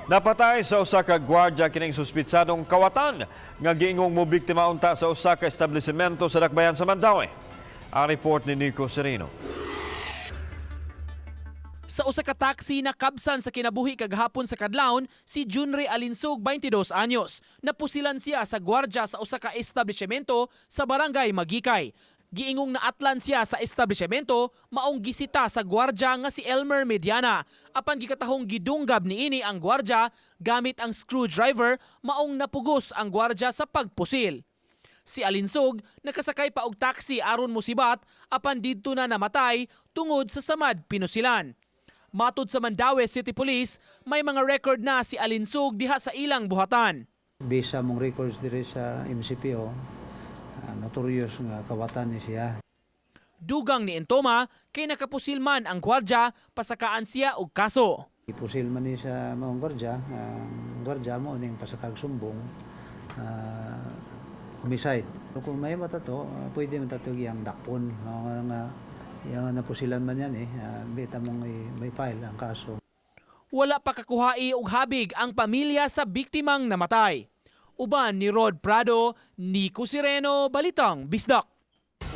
Napatay sa usa ka gwardya kining suspitsadong kawatan nga giingong mobiktima unta sa usa ka establishmento sa Dakbayan sa Mandaue. Ang report ni Nico Sereno. Sa usa ka taxi na kabsan sa kinabuhi kagahapon sa kadlawon si Junre Alinsug, 22 anyos. Napusilan siya sa gwardya sa usa ka establishmento sa Barangay Magikay. Giingong naatlan siya sa establishmento, maong gisita sa gwardya nga si Elmer Mediana. Apan gikatahong gidunggab niini ang gwardya gamit ang screwdriver, maong napugos ang gwardya sa pagpusil. Si Alinsug nakasakay pa og taxi aron mosibat, apan didto na namatay tungod sa samad pinusilan. Matud sa Mandaue City Police, may mga record na si Alinsug diha sa ilang buhatan. Based sa among records diri sa MCPO, notorious nga kawatan ni siya. Dugang ni Entoma, kay nakapusil man ang gwardya, pasakaan siya og kaso. Ipusil man ni sa maong gwardya, ang gwardya mao ning pasakag sumbong, homicide. Kung may mata to, pwede man tato iyang dakpon. Nga, iyang napusilan man yan eh, bita mong may file ang kaso. Wala pa kakuhai og habig ang pamilya sa biktimang namatay. Uban ni Rod Prado, Nico Sireno, Balitang Bisdak.